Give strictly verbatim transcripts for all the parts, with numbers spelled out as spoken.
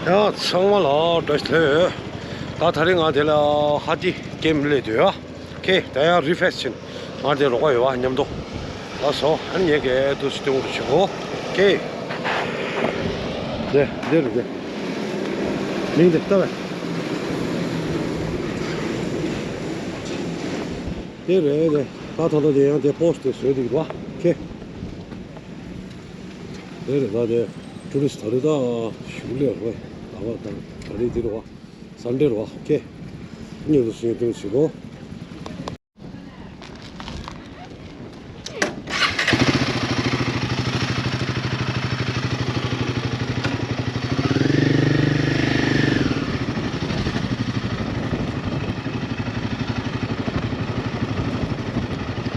ཡ་ཚང་མ་ལ་བཀྲ་ཤིས་བདེ་ལེགས། ད་དེ་རིང་ང་དེ་ལ་ཧ་ཏི་ཀེམ་སླེབས་འདུག་ཡ། ཁེ་ད་ཡང་རི་ཕེ་སི་ཆེན་ང་དེ་རོགས་པ་ཡོད་བ་མཉམ་དུ། ལགས་སོ། ཨ་ནི་ངས་ཀྱི་ཏུ་སི་ཏུ་རུ་ཆུ་གོ། ཁེ། དེ་དེ་རེད་དེ། མིང་དེ་ལྟ་བས། དེ་རེད་དེ། ད་ད་ལྟ་དེ་ཡང་དེ་པོ་སི་ཊི་དེ་བཟོས་འདུག་ར། ཁེ། དེ་རེད་ད་དེ། ཊུ་རི་སི་ཊི་ད་རེད་ད། ཞུགས་ལས་རེད། ད་བ་ད་ད་རེད་དེ་རེད་བ། སན་ཌེ་རེད་བ། ཁེ། ཉིན་དུ་སུ་ཡོད་དུ་ཞུ་གོ།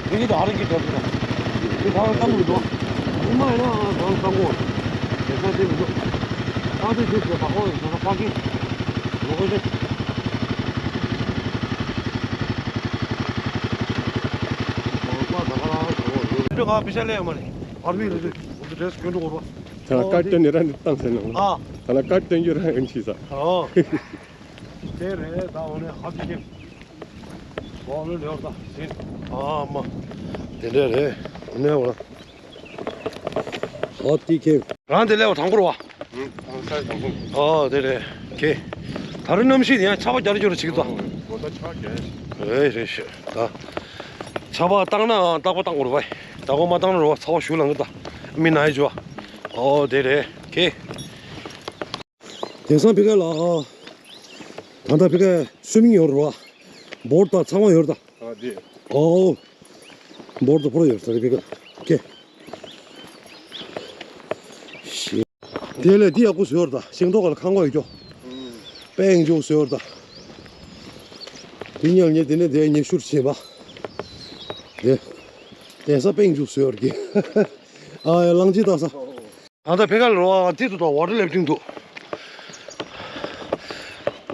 དེ་གི་ད་ཧ་རི་གི་དྲ་ཐུག་དང་། དེ་ད་བཏང་མི་འདུག་ཉི་མ་ཡིན་ན་རང་བཏང་གོ། དེ་ས་དེ་མི་འདུག་ཨ་དེ་དེ་ཚོ་ད་ཧོ་ཡིན་ས་ད་པ་ཀི། ལོ་གོ་ཤེ། ང་པེ་ཤ་ལས་མ་རེད། ཨར་མི་རེད། འོ་དེ་ཌེ་རེ་སི་གྱོན་འགྲོ་དགོས་རེད་བ། ད་ལ་ཀར་ཏོན་ནི་རང་ནི་བཏང་ཟེར་ནོ། ཨ། ད་ལ་ཀར་ཏོན་རྒྱུ་རང་ཡིན་ཆི་ས། ཨོ། དེ་རེད་ད། འོ་ནས་ཧ་ཅི་ཅི། འོ་ལོ་ལེའོ་ད་ཟིན། ཨ་མ། དེ་འདྲ་རེད། འོ་ནས་འོ་ན། ཧ་ཏི་ཁེ། རང་དེ་ལས་འོ་དང་པོ་རེད་བ། ཨང་ས་དང་པོ། ཨོ་དེ་རེད། ཁེ། ད་རུང་གནམ་གཤིས་དེ་ཡང་ཆར་པ་རྒྱག་རྒྱུ་རེད་བྱེད་ཀྱི་འདུག་ཨོ་ད་ཆར་རྒྱག་རེད་རེད་ཤི་ད། ཆར་པ་བཏང་ན་རྟག་པར་བཏང་དགོས་རེད་བ། རྟག་པར་མ་བཏང་ན་རེད་བ་ཚ་བ་ཞུ་ལང་གི་ད། མི་ན་ཡི་ཅོ། ཨོ་དེ་རེད་ཁེ། དེང་སང་ཕི་ཀ་ལ། ད་ལྟ་ཕི་ཀ་སུ་མིང་ཡོད་རེད་བ། བོར་ད་ཚང་མ་ཡོད་རེད་ད། ཨ་དེ། ཨོ། བོར་ད་ཕོ་ར་ཡོད་རེད་ད་ཕི་ཀ་ལ། ཁེ། ཤི། དེ་ལས་འདི་ཡག་པོ་བཟོས་ཡོད་རེད་ད། ཤིང་ཏོག་ག་ལ་ཁང་པ་ཡོད་ཀྱོ། དཔེ་ཡིན་ཅུང་བཟོས་ཡོད་རེད་ད། དེ་ཉལ་ཉལ་དེ་ནས་དེ་ཉལ་ཤུར་བྱེད་པ། དེ། དེང་སང་དཔེ་ཡིན་ཅུང་བཟོས་ཡོད་རེད་ཀྱི། ཨ་ཡ་གླང་ཆེན་བཏང་ས། ད་ལྟ་ཕེ་ཁ་ལ་རོ་ཨ་ཏི་ཏུ་དང་ཝ་ཏར་ལེབ་ཏིང་འདུག་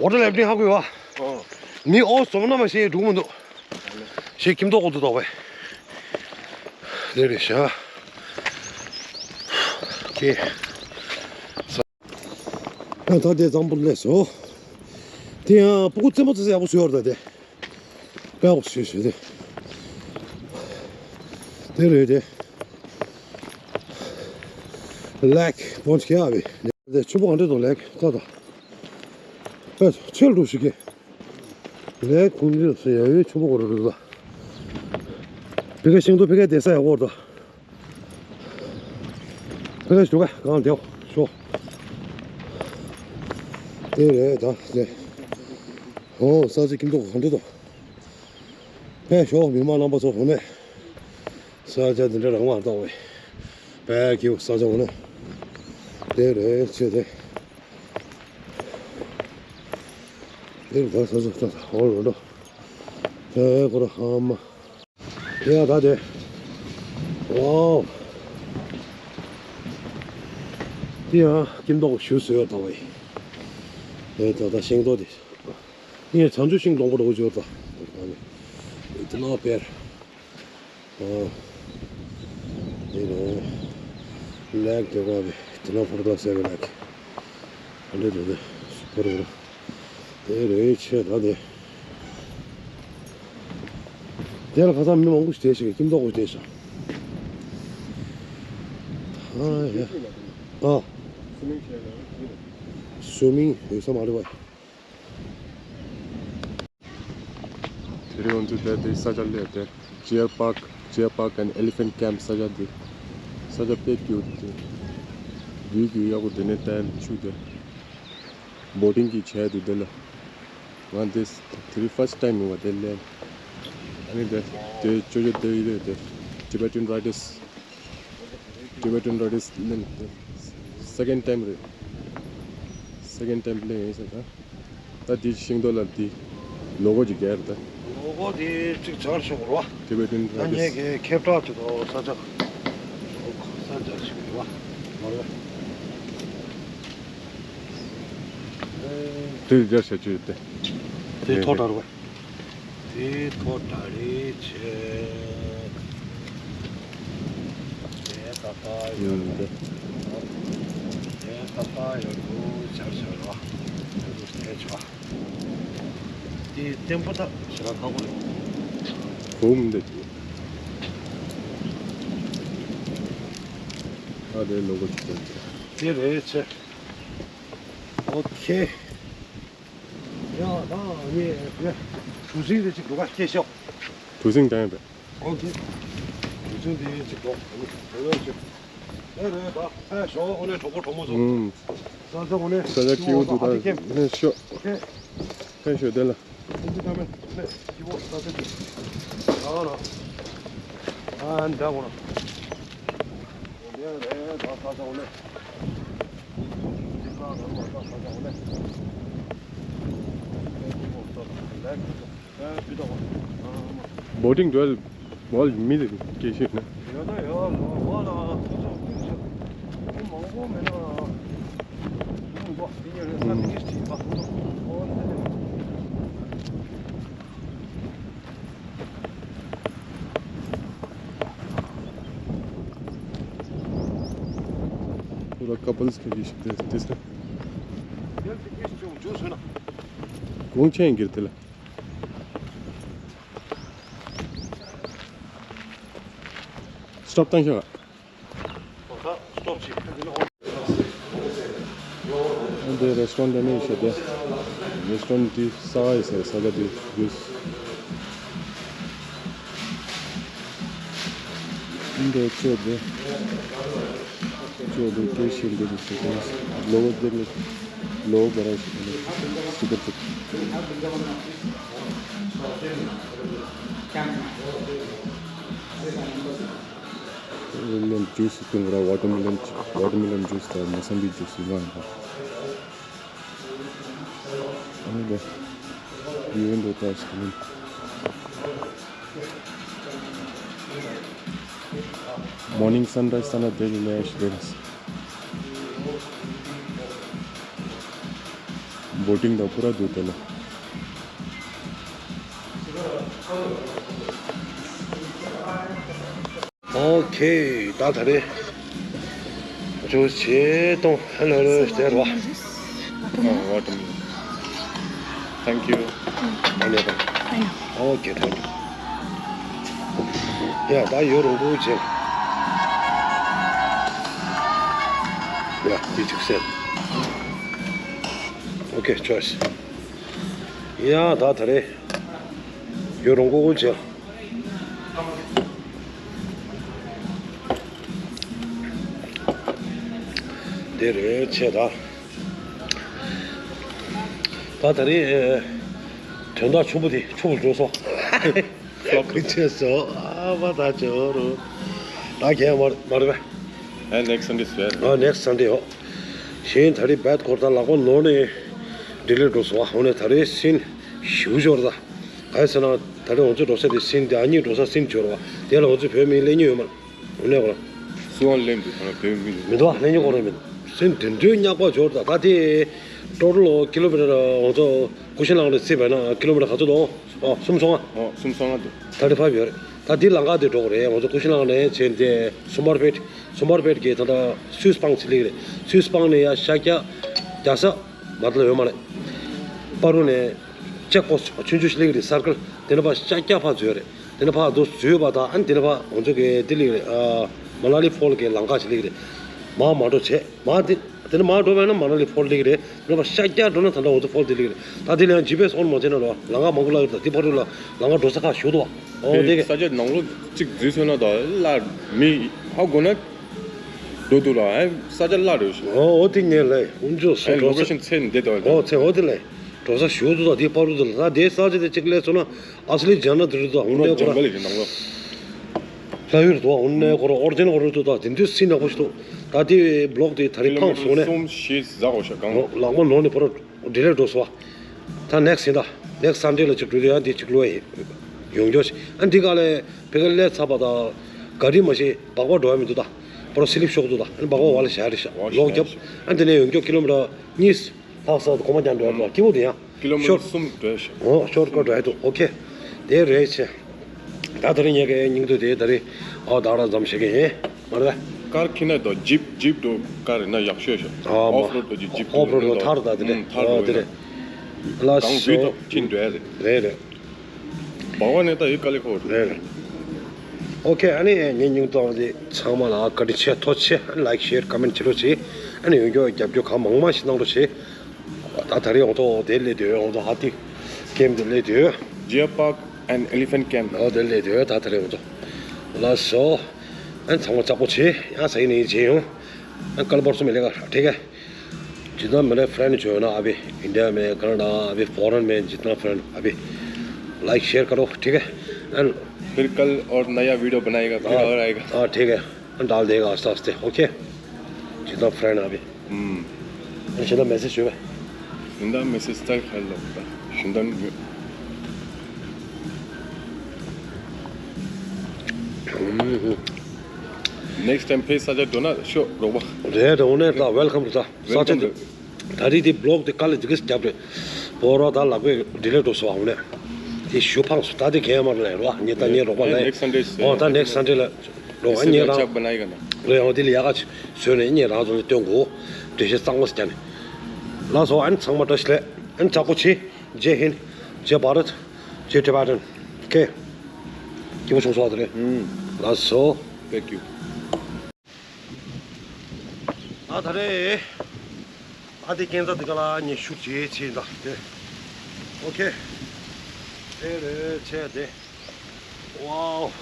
ཝ་ཏར་ལེབ་ཏིང་ཧ་གོ་ཡོད་བ། ཨོ། མི་ཨོ་སོང་ན་མ་ཤེས་འགྲུག་མི་འདུག་ཞེས་ཁྱིམ་ཐོག་གོ་འདུག་དོག་པས། ལེ་རེ་ཤ། ཁེ། ད་ལྟ་དེ་ཙམ་པོ་སླེབས་སོ། དེ་ཡང་སྤུ་གུ་རྩེད་མོ་རྩེ་ས་ཡག་པོ་བཟོས་ཡོད་རེད་ད་དེ། དཔེ་ཡག་པོ་བཟོས་བཟོས་ཏེ། དེ་རེད་དེ། ལེག་བོན་ཆེ་ཨ་བི། དེ་ཆུ་བོ་ག་འདྲ་དང་ལེག་ཏོ་ཏོ། ཨེ་ཆེ་ལུ་ཞིག་གི། ལེག་ཁུང་འདི་སུ་ཡ་ཡོད་ཆུ་བོ་གོ་རུ་རུ་ལ། ཕི་ཀ་ཤིང་ཏོ་ཕི་ཀ་དེ་ས་ཡ་གོ་རུ་ད། ཕི་ཀ་ཞུ་ག་གང་དེའོ་ཤོ། དེ་རེད་ད་དེ། ཧོ་ས་ཆ་ཁྱིམ་ཐོག་ག་འདྲ་དང་། ཕེབས་ཤོག་མི་མང་རྣམ་པ་ཚོ་ཧོ་ནས། ས་ཆ་འདི་འདྲ་རང་མ་གཏོགས་པའི། བས་ཀྱིའུ་ས་ཆ་ཧོ་ནས། དེ་རེད་ཆེ་དེ། དེ་རེད་ད་ས་ཆ་ད་ཧོ་ལོ་འགྲོ། དེ་ཁོ་ར་ཧ་མ། དེ་ཡ་ད་དེ། ཝའོ། དེ་ཡང་ཀིམ་ཏོག་ཞུ་སོ་ཡོད་ད་བས། དེ་ད་ད་ཤིང་ཏོག་དེ། ངས་བྱང་ཆུབ་ཤིང་སྡོང་པོ་འདྲ་བོ་ཅིག་ཡོད་ད། དེ་ནོ་པེར། ཨ། དེ་རེད། ལེག་དེ་ག་རེད། དེ་ནོ་ཕོ་ཊོ་གྷ་རབ་ཟེར་བའི་ལེག་དེ་འདྲ་དེ་དེ་ཕོ་ཊོ་གྷ་རབ། དེ་རེད་ཆེ་ད་དེ། དེ་ལ་ཁ་སང་མི་མང་པོ་ཞིག་བསྡད་ཤག་ཀིམ་ཏོག་པོ་བསྡད་ཤག་ཨ་ཡ། ཨ། སུ་མིང་ཡོད་ས་མ་རེད་བ། དེ་རིང་ང་ཚོ་བསྡད་དེ་ས་ཆ་སླེབས་ཏེ། Deer Park, Deer Park and Elephant Camp ས་ཆ་འདི། ས་ཆ་དཔེ་སྐྱིད་པོ་འདུག་བིའུ་སྐྱིད་ཡག་པོ་དེ་ནས་བལྟས་ཆུ་དེ། བོ་ཊིང་གི་བྱས་འདུག་དེ་ལ། ང་འདི་དེ་རིང་ཕར་སི་ཊི་ཊའིམ་ཡིན་པ་དེ་ལས། ཨ་ནི་དེ་དེ་ཅོ་ཅོ་དེ་ཡི་རེད་དེ། Tibetan Riders། Tibetan Riders ལེན་དེ། སེ་ཀེན་ཌི་ཊའིམ་རེད། སེ་ཀེན་ཌི་ཊའིམ་ལེན་ཡིན་ཟེར་ད། ད་འདི་ཤིང་ཏོག་ལ་འདི་ལོ་གོ་ཅིག་རྒྱག་རེད་ད། ལོ་གོ་འདི་གཅིག་སྦྱར་ཆོག་རོ། Tibetan Riders། ད་ངས་ཀྱི་ཁེབ་ཏྲག་ཅིག་དང་ས་ཆ་ས་ཆ་ཞིག་རེད་བ། མ་རེད། དེ་སྦྱར་བྱ་ཆོག་ཡོད་དེ། དེ་ཐོག་དྲ་རེད་བ། དེ་ཐོག་དྲ་རེད་ཆེ། དེ་ད་ད་ཡོད་རེད། དེ་ད་ད་ཡོད་རེད། ཆར་ཆར་རོ། དེ་ཆོ། དེ་ཏེམ་པོ་ད་ཞེ་དྲག་ཁག་པོ་རེད། གོང་འདི། ཨ་དེ་ལོ་གོ་ཅིག་དེ་རེད་ཆེ། ཨོ་ཁེ། ཡ་ད་ངས་ངས་གྲུ་གཟིངས་དེ་ཅིག་འདུག་ག་སྐྱེ་ཤོག་གྲུ་གཟིངས་བསྟན་པས། ཨོ་ཁེ། གྲུ་གཟིངས་དེ་ཅིག་འདུག་ཨ་ནི་དེ་ལོ་ཅིག་ཨེ་རེད་ད། ཨེ་ཞོག་འོ་ནས་གྲོགས་པོ་གྲོགས་མོ་ཚོ། ཨུམ། ས་ཆ་འོ་ནས་ས་ཆ་སྐྱིད་པོ་འདུག་ད་ཨ་ནི་ཁེ། ནས་ཤོག་ཨོ་ཁེ། ཕན་ཞོ་དེ་ལ། ཨ་འདྲ་གོ་ན། བོ་ཊིང་འགྲོ་བ་མི་དེ་སྐད་ཤེས་ན། ཁོ་ལ་ཀ་པལ་སི་ཁ་ཤས་ཤིག་དེ་དེ་ས། གོང་ཆེན་གྱིར་དེ་ལ། སི་ཊོབ་བཏང་ཤག་འདི་རེ་སི་ཊོ་རན་ཊི་འདི་ནས་ཤོད་དེ། རེ་སི་ཊོ་རན་ཊི་དེ་ས་ཡི་ཟེར་ས་ཆ་དེ་ཡོད། འདི་ཆོས་དེ། ཆོས་དེ་སྐད་ཤེས་འདི་དེ་ཟེར་དེ། ལོ་བོ་འདི་ནི་ལོ་བོ་ག་རང་ཞིག་ནི་སི་ཀར་ཅིག་ཝ་ཊར་མེ་ལོན་ཇུས་བཏུང་ར། ཝ་ཊར་མེ་ལོན་ཇུས་དང་མོ་སམ་བི་ཇུས་ཡིན་ན། ཨ་ནི་ཡོན་དུ་ཏོག་ཙམ་མོར་ནིང་སན་རའི་ཛི་ས་ན་དེ་ལས་ཤི་དེ་རེད། བོ་ཊིང་དང་པུ་ར་འདུག་དེ་ལ། ཨོ་ཁེ། ད་ད་རེད། ཇུས་བྱེད་དང་ཧ་ལ་ལ་ཟེར་བ། ཨ་ཝ་ཊར་མེ་ལོན། Thank you. ཨ་ནི་ད། ཨོ་ཁེ། Thank you. ཡ་ད་ཡོད་རུང་པོ་བྱེད། ཡ་དེ་ཅིག་ཟེར། ཨོ་ཁེ། ཆོས། ཡ་ད་ད་རེད། ཡོད་རུང་པོ་བྱེད། དེ་རེད་ཆེ་ད། ད་ད་རེས་དོན་དག་ཆེན་པོ་དེ་ཆུ་བུར་འགྲོ་སོང་། ཆེ་སོ་ཨ་མ་ད་ཇོ་རུ། ད་གས་མར་མར་བས། ཨ་next Sunday ཟེར། ཨ་next Sunday ཡོ། གཞན་ད་རེས་བད་སྐོར་ད་ལག་པ་ནོར་ནས་ཌི་ལེ་འགྲོ་སོང་ཨ། འོ་ནས་ད་རེས་སིན་ཞུ་འབྱོར་ད། ག་རེ་ཟེར་ན་ད་རེས་ང་ཚོ་འགྲོ་ས་དེ་སིན་དེ་ཨ་ཉིས་འགྲོ་ས་སིན་འབྱོར་བ་དེ་ལ་ང་ཚོ་བོད་མི་སླེབས་མྱོང་ཡོད་མ་རེད། འོ་ནས་གོ་ལ། སུ་ཝང་ལེན་འདུག་ཁོ་རང་བོད་མི་འདུག་མི་འདུག་ཨ་ལེན་ཉོ་གོ་རེ་མི་འདུག་སེམས་དེ་འདྲའི་ཉག་པ་འབྱོར་ད་ད་དེ། ཊོ་ཊལ་ལོ་ཀི་ལོ་མི་ཊར་ང་ཚོ་ཀུ་ཤི་ལང་ལ་རྩིས་པ་ན་ཀི་ལོ་མི་ཊར་ག་ཚོད་འདུག་ཨོ་སུམ་སོང་ཨ། ཨོ་སུམ་སོང་ཨ་འདུག་ད་དེ་ཕབ་ཡོད་རེད། ད་དེ་ལམ་ཁ་དེ་འགྲོ་གོ་རེད། ང་ཚོ་ཀུ་ཤི་ལང་ནས་བྱས་ཏེ་སུམ་པར་པེད། སུམ་པར་པེད་ཀྱི་ད་ལྟ་སུད་སི་སྤང་ཅིག་སླེབས་རེད། སུད་སི་སྤང་ནས་ཡ་ཤར་རྒྱག་རྒྱག་ས་མ་ལྟ་ཡོད་མ་རེད། པ་རུ་ནས་ཅེག་པོ་སི་ཆུང་ཆུང་ཞིག་སླེབས་རེད། སར་ཀལ་དེ་ནས་ཕར་ཤར་རྒྱག་ཕར་འཛུལ་རེད། དེ་ནས་ཕར་རྡོ་འཛུལ་བ་དང་ཨ་ནི་དེ་ནས་ཕར་ང་ཚོ་གི་དེ་སླེབས་རེད། ཨ་མ་ན་ལི་ཕོལ་གྱི་ལམ་ཁ་ཅིག་སླེབས་རེད། མར་མ་འགྲོ་བྱས་མར་དེ་དེ་ནས་མར་འགྲོ་བས་ན་མ་ན་ལི་ཕོལ་སླེབས་རེད། དེ་ནས་ཕར་ཤར་རྒྱག་འགྲོ་ན་ད་ལྟ་ང་ཚོ་ཕོལ་དེ་སླེབས་རེད། ད་དེ་ལ་ཡང་ཇི་པི་ཨེ་སི་ཨོན་མ་བྱས་ན་ལོ་ལམ་ཁ་མང་པོ་བརླག་ཡོད། ད་དེ་ཕར་འགྲོ་ལ་ལམ་ཁ་འགྲོ་ས་ཁག་ཞུ་འདུག་བ། ཨོ་དེ་གས་ས་ཆ་ནང་ལོགས་གཅིག་འཛུལ་སོང་ན་ད་ལ་མི་ཧ་གོ་ན་འགྲོ་འདུག་ལ་ཨ་ས་ཆ་བརླག་རེད་ཞུ། ཨོ་ཨོ་དེ་ངས་ལས་ཨུ་ཚོ་ས་ཨ་ལོ་ཀེ་ཤན་ཚད་འདི་ལྟ་བ་ཨོ་ཚད་ཨོ་དེ་ལས་འགྲོ་ས་ཞུ་འདུག་ད་དེ་ཕར་འགྲོ་ད་ལ་ད་དེ་ས་ཆ་དེ་གཅིག་སླེབས་སོང་ན། ཨ་སི་ལི་ཇ་ན་དེ་རེད་དོ། འོ་ནས་ཁོ་ར་ལྷ་ཡུལ་དོ། འོ་ནས་ཁོ་ར་ཨོ་རི་ཇི་ནལ་ཁོ་རེད་དོ། ད་དེ་འདྲའི་སྲིད་ནག་པོ་ཞིག་འདུག་ད་དེ་བི་ལོག་དེ་ད་རེས་ཕངས་སོང་ནས། གསུམ་བཞི་ཟ་དགོས་ཤག་གང་། ལག་པ་ནོར་ནས་ཕར་ལྡི་ལི་འགྲོ་སོང་བ། ད་next ཡིན་ད། next Sunday ལ་ཅིག་འགྲོ་དུས་ཡང་དེ་ཅིག་ལོས་ཡོང་རྒྱུ་ཞིག་ཨ་འདི་ག་ལས་ཕ་གི་སླེབས་ཚར་བ་ད། ག་རི་མ་ཤེས་སྦག་སྦག་འགྲོ་ཡ་མི་འདུག་ད། ཕར་སི་ལིབ་ཤོར་འདུག་ད་ཨ་ནི་སྦག་སྦག་བ་ལ་བཞག་རེད་ཤག་ལོག་རྒྱབ་ཨ་འདི་ནས་ཡོང་རྒྱུ་ཀི་ལོ་མི་ཊར་གཉིས། ལྷག་ས་དུ་གོ་མ་ཀྱང་འགྲོ་ཡ་འགྲོ་སྐྱིད་པོ་དེ་ཡང་། ཀི་ལོ་མི་ཊར་ཤོར་གསུམ་འགྲོ་ཡ་ཤག་ཨོ་ཤོར་ཀ་འགྲོ་ཡ་འདུག་ཨོ་ཁེ། དེ་རེད་ཆེ། ད་དེ་རིང་ངེད་ཀྱི་སྙིང་བསྡུས་དེ་དེ་རིང་ཨོ་ད་རང་ཙམ་བྱེད་ཀྱི་ཡིན། མ་རེད་པས། ཀར་ཁྱེར་ན་དོ་ཇིབ་ཇིབ་དོ་ཀར་ན་ཡག་ཤོས་ཤོ། ཨ་མ། ཨོཕ་རོཌ་དོ་ཇིབ་ཇིབ་ཨོཕ་རོཌ་དོ་ཐར་ད་དེ་རེད། ཐར་ཨ་དོ་དེ་རེད། ལ་གང་བི་སོ་དོ་ཁྱིན་འདྲ་རེད། རེད་རེད། བ་བ་ནས་ད་ཡི་ཀ་ལི་ཁོ་རེད། རེད་རེད། ཨོ་ཁེ། ཨ་ནི་ངའི་སྙིང་གཏོང་དེ་ཚང་མ་ལ་བཀའ་དྲིན་ཆེ། ཐུགས་རྗེ་ཆེ། ཨ་ནི་ལའིཀ་ཤེར་ཀོ་མེན་ཊི་བྱེད་རོགས་བྱེད། ཨ་ནི་ཡོང་རྒྱུ་རྒྱབ་སྐྱོར་གང་མང་མང་ཞིག་གནང་རོགས་བྱེད། ད་ད་རེས་ཡོང་ཐོག་དེ་སླེབས་དུས་ཡོང་ཐོག་ཧ་ཏི་ཀེམ་དེ་སླེབས་དུས། Deer Park and Elephant Camp. ཨོ་དེ་སླེབས་དུས་ད་ད་རེས་ཡོང་ཐོག་ལགས་སོ། ཨན་ཚང་མ་ལྕགས་པོ་བྱེད། ཡང་ས་ཡིན་ནས་བྱེད་ཡོང་། ཨན་ཀལ་པོར་སུ་མི་ལེགས་ཨ་ཁྲིག་གེ། जितना मेरे फ्रेंड जो है ना अभी इंडिया में, कनाडा, अभी फॉरेन में जितना फ्रेंड अभी लाइक शेयर करो, ठीक है। एंड फिर कल और नया वीडियो बनाएगा, फिर हाँ, और आएगा। हाँ, ठीक है। डाल देगा आस्ते आस्ते, ओके। जितना फ्रेंड अभी। हम्म। ऐसे ना मैसेज हुआ। इंदा मैसेज तक हेलो। इंदा। हम्म। नेक्स्ट टाइम पे साजा दोना शो रोबा। रे रोने दा वेलकम टू दा। साजा। ད་རེས་དེ་བི་ལོག་དེ་དཀའ་ལས་འདི་གས་རྒྱབ་རེད། བོ་རོ་ད་ལག་པས་ཌི་ལེཊ་འགྲོ་སོང་བ་ནས། དེ་ཞུ་ཕངས་སོང་། ད་དེ་གས་མ་རེད་རོ། ངས་ད་ངས་རོགས་པ་ལས། ནེགསི་སན་ཌེ། ཨོ་ད་ནེགསི་སན་ཌེ་ལ་རོགས་ཨ་ངས་རང་། ཆག་པ་ན་ཡི་ག་ན། རེད། ཨོ་དེ་ལ་ཡག་ག་བཟོས་ནས་ངས་རང་ཚོ་ལ་སྟོན་དགོས། འགྲེལ་བཤད་གཙང་མ་ཞིག་བརྒྱབ་ནས། ལགས་སོ། ཨ་ནི་ཚང་མ་བཀྲ་ཤིས་བདེ་ལེགས། ཨ་ནི་ཚ་པོ་ཆེ། ཇེ་ཧིན། ཇེ་བྷ་རད། ཇེ་ཊི་བྷེ་ཊན། ཨོ་ཁེ། སྐྱིད་པོ་བྱུང་སོང་བ་དེ་རེད། ལགས་སོ། ཐེང་ཀིའུ། ཨ་ད་རེས། ཨ་དེ་ཀན་ས་དེ་ག་ལ་ཉེ་ཤུགས་ཇེ་ཆེ་འདྲ་དེ། ཨོ་ཁེ། དེ་རེད་ཆེ་དེ། ཝའོ།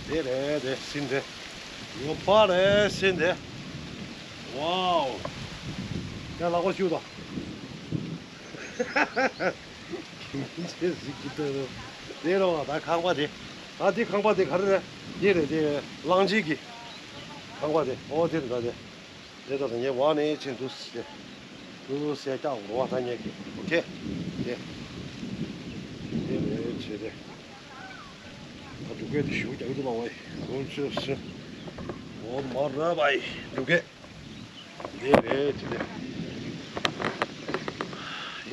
དེ་རེད་དེ་སིན་དེ། ཡོད་པ་རེད་སིན་དེ། ཝའོ། ཡ་ལག་པ་ཞུ་དང་། ཅེས་ཟིག་གི་ཏོ། དེ་རོ་ད་ཁང་པ་དེ། ད་དེ་ཁང་པ་དེ་ག་རེ་རེད། དེ་རེད་དེ་གླང་ཆེན་གྱི་ཁང་པ་དེ། ཨོ་དེ་རེད་ད་དེ། དེ་ད་ད་ངས་བ་ནས་ཕྱིན་འདུག་ཟེར། འདུག་ཟེར་ཀྱང་རོ་བ་ད་ངས་ཀྱི་ཨོ་ཁེ། དེ། དེ་རེད་ཆེ་རེད། ད་འབྲུག་སྐད་དེ་ཞུ་རྒྱག་གི་འདུག་ལ་བ་ཡི། ཁོང་ཚོས་ཟེར། འོ་མ་ར་བ་ཡི་འབྲུག་སྐད། འདི་རེད་ཅི་རེད།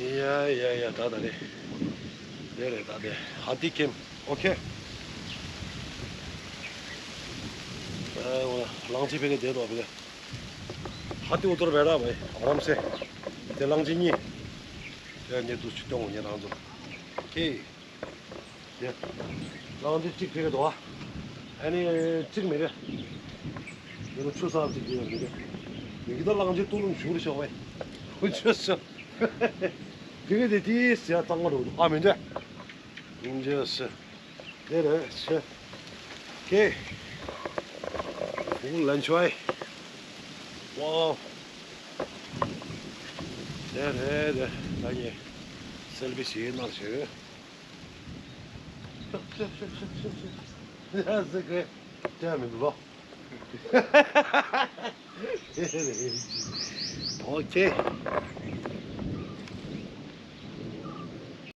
ཡ་ཡ་ཡ་ད་ད་རེད། འདི་རེད་ད་དེ་ཧ་ཏི་ཀེམ་ཨོ་ཁེ། ཨ་འོ་ལང་ཅི་ཕེ་གེ་དེ་དོ་ཕེ་གེ། ཧ་ཏི་འུ་ཏོར་བེ་ར་བེ་ཨ་རམ་སེ། དེ་ལང་ཅི་གཉིས། དེ་ཉེ་དུ་ཆུ་གཏོང་ངོ་ཉེ་རང་ཚོ། ཁེ། དེ། གླང་ཆེན་གཅིག་ཕེབས་ཀྱི་འདུག་ཨ། ཨ་ནི་གཅིག་མི་རེད། དེ་ནི་ཆུ་གསར་གཅིག་དེ་ཡང་མི་རེད། མི་གི་ད་གླང་ཆེན་ཏུ་ལུམ་བཞུར་ཤོག་བས། ཁུ་ཆུ་སི། དེ་གི་དེ་དེའི་ཟེར་གཙང་མ་འགྲོ་འདུག་ཨ་མི་འདྲ། ཁུ་ཆུ་སི། དེ་རེད་ཆེ། ཀེ། ཁུ་ལན་ཆོའི། ཝའོ། དེ་རེད་དེ་ད་ངས་སེལ་ཕི་བྱེད་གནང་ཞིག་ཨོ་ཁེ།